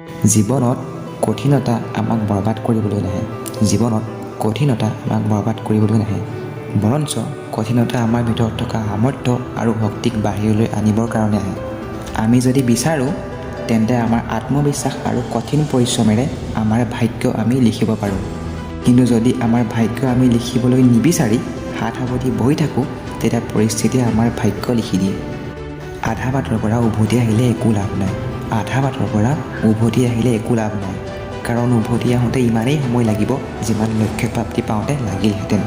জীৱনত কঠিনতা আমাক বৰবাদ কৰিবলৈ নাহে। জীৱনত কঠিনতা আমাক বৰবাদ কৰিবলৈ নাহে, বৰঞ্চ কঠিনতা আমাৰ ভিতৰত থকা সামৰ্থ্য আৰু শক্তিক বাহিৰলৈ আনিবৰ কাৰণে আহে। আমি যদি বিচাৰোঁ, তেন্তে আমাৰ আত্মবিশ্বাস আৰু কঠিন পৰিশ্ৰমেৰে আমাৰ ভাগ্য আমি লিখিব পাৰোঁ। কিন্তু যদি আমাৰ ভাগ্য আমি লিখিবলৈ নিবিচাৰি হাত সাৱটি বহি থাকোঁ, তেতিয়া পৰিস্থিতিয়ে আমাৰ ভাগ্য লিখি দিয়ে। আধা বাটৰ পৰা উভতি আহিলে একো লাভ নাই। আধা বাটৰ পৰা উভতি আহিলে একো লাভ নাই, কাৰণ উভতি আহোঁতে ইমানেই সময় লাগিব, যিমান লক্ষ্য প্ৰাপ্তি পাওঁতে লাগিলহেঁতেন।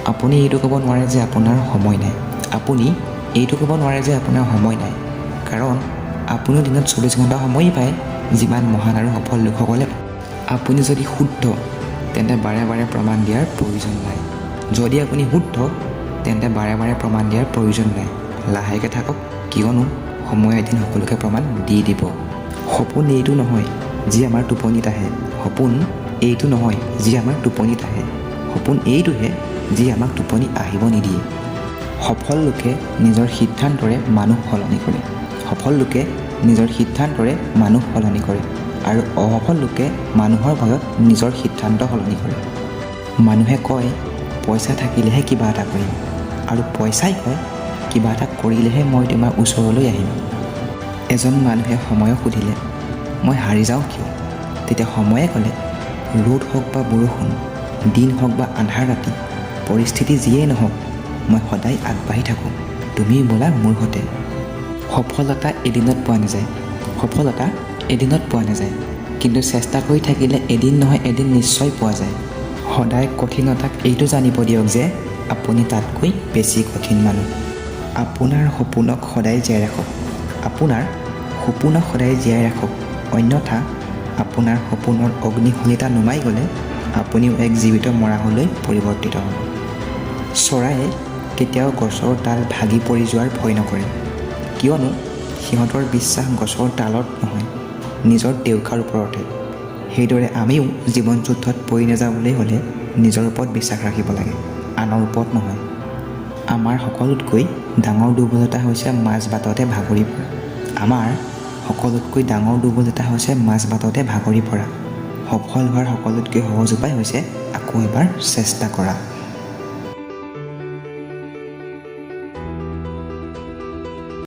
আপুনি এইটো ক'ব নোৱাৰে যে আপোনাৰ সময় নাই। আপুনি এইটো ক'ব নোৱাৰে যে আপোনাৰ সময় নাই, কাৰণ আপুনিও দিনত 24 ঘণ্টা সময়েই পায়, যিমান মহান আৰু সফল লোকসকলে। আপুনি যদি শুদ্ধ, তেন্তে বাৰে বাৰে প্ৰমাণ দিয়াৰ প্ৰয়োজন নাই। যদি আপুনি শুদ্ধ, তেন্তে বাৰে বাৰে প্ৰমাণ দিয়াৰ প্ৰয়োজন নাই। লাহেকৈ থাকক, কিয়নো সময়ে এদিন সকলোকে প্ৰমাণ দি দিব। সপোন এইটো নহয় যি আমাৰ টোপনিত আহে। সপোন এইটো নহয় যি আমাৰ টোপনিত আহে। সপোন এইটোহে যি আমাক টোপনি আহিব নিদিয়ে। সফল লোকে নিজৰ সিদ্ধান্তৰে মানুহ সলনি কৰে। সফল লোকে নিজৰ সিদ্ধান্তৰে মানুহ সলনি কৰে আৰু অসফল লোকে মানুহৰ ভয়ত নিজৰ সিদ্ধান্ত সলনি কৰে। মানুহে কয়, "পইচা থাকিলেহে কিবা এটা কৰিম" আৰু পইচাই কয়, "কিবা এটা কৰিলেহে মই তোমাৰ ওচৰলৈ আহিম।" এজন মানুহে সময়ক সুধিলে, "মই হাৰি যাওঁ কিয়?" তেতিয়া সময়ে ক'লে, "ৰ'দ হওক বা বৰষুণ, দিন হওক বা আন্ধাৰ ৰাতি, পৰিস্থিতি যিয়েই নহওক, মই সদায় আগবাঢ়ি থাকোঁ। তুমি ব'লা মোৰ সৈতে।" সফলতা এদিনত পোৱা নাযায়। সফলতা এদিনত পোৱা নাযায়, কিন্তু চেষ্টা কৰি থাকিলে এদিন নহয় এদিন নিশ্চয় পোৱা যায়। সদায় কঠিনতাক এইটো জানিব দিয়ক যে আপুনি তাতকৈ বেছি কঠিন মানুহ। আপোনাৰ সপোনক সদায় জীয়াই ৰাখক। আপোনাৰ সপোনক সদায় জীয়াই ৰাখক, অন্যথা আপোনাৰ সপোনৰ অগ্নিশলিতা নুমাই গ'লে আপুনিও এক জীৱিত মৰাশলৈ পৰিৱৰ্তিত হ'ব। চৰায়ে কেতিয়াও গছৰ ডাল ভাগি পৰি যোৱাৰ ভয় নকৰে, কিয়নো সিহঁতৰ বিশ্বাস গছৰ ডালত নহয়, নিজৰ ডেউকাৰ ওপৰতহে। সেইদৰে আমিও জীৱন যুদ্ধত পৰি নাযাবলৈ হ'লে নিজৰ ওপৰত বিশ্বাস ৰাখিব লাগে, আনৰ ওপৰত নহয়। আমাৰ সকলোতকৈ ডাঙৰ দুৰ্বলতা হৈছে মাজ বাটতে ভাগৰি পৰা। আমাৰ সকলোতকৈ ডাঙৰ দুৰ্বলতা হৈছে মাজ বাটতে ভাগৰি পৰা। সফল হোৱাৰ সকলোতকৈ সহজ উপায় হৈছে আকৌ এবাৰ চেষ্টা কৰা।